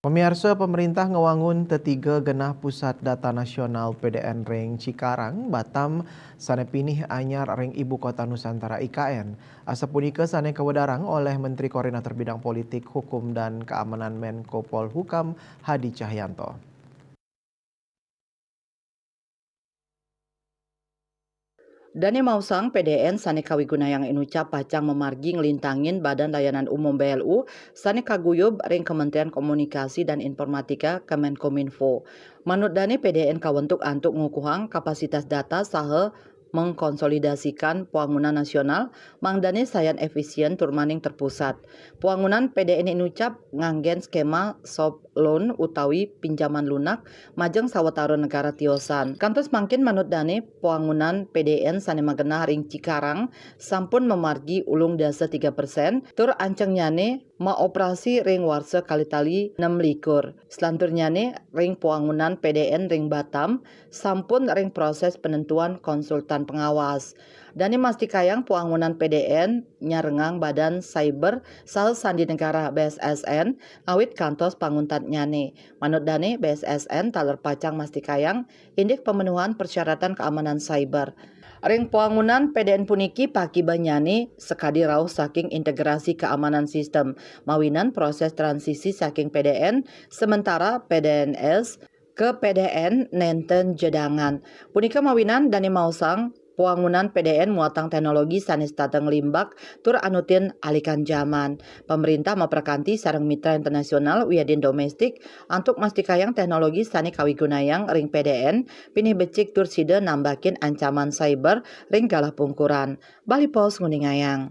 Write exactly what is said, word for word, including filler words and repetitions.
Pamiarsa, pemerintah ngawangun tetiga genah pusat data nasional P D N ring Cikarang, Batam, sane pinih anyar ring Ibu Kota Nusantara, I K N. Asapunika sane kawedarang olih Menteri Koordinator Bidang Politik, Hukum, dan Keamanan, Menko Polhukam, Hadi Cahyanto. Dane maosang, P D N sane kawigunayang inucap pacang mamargi nglintangin Badan Layanan Umum, B L U, sane kaguyub ring Kementerian Komunikasi dan Informatika, Kemenkominfo. Manut dane, P D N kawentuk antuk ngukuhang kapasitas data saha mengkonsolidasikan pwangunan nasional, mangdane sayan efisien tur maning terpusat. Pwangunan P D N inucap nganggen skema soft loan utawi pinjaman lunak majeng sawatara negara tiosan. Kantos mangkin, manut dane, pwangunan P D N sane magenah ring Cikarang sampun mamargi ulung dasa tiga persen, tur ancengnyane maoperasi ring warsa kalih tali nem likur. Selanturnyane, ring pwangunan P D N ring Batam sampun ring proses penentuan konsultan pengawas. Dane mastikayang pwangunan P D N nyarengang Badan Cyber saha Sandi Negara, B S S N, awit kantos panguntatnyane. Manut dane, B S S N taler pacang mastikayang indik pemenuhan persyaratan keamanan cyber. Ring pwangunan P D N puniki pakibannyane sakadi rauh saking integrasi keamanan sistem, mawinan proses transisi saking P D N sementara P D N S ke P D N nenten jedangan. Punika mawinan dane maosang, pwangunan P D N muatang teknologi sane setata nglimbak tur anutin alikan jaman. Pamrintah maprakanti sareng mitra internasional wiadin domestik antuk mastikayang teknologi sane kawigunayang ring P D N pinih becik tur sida nambakin ancaman cyber ring galah pungkuran. Bali Post nguningayang.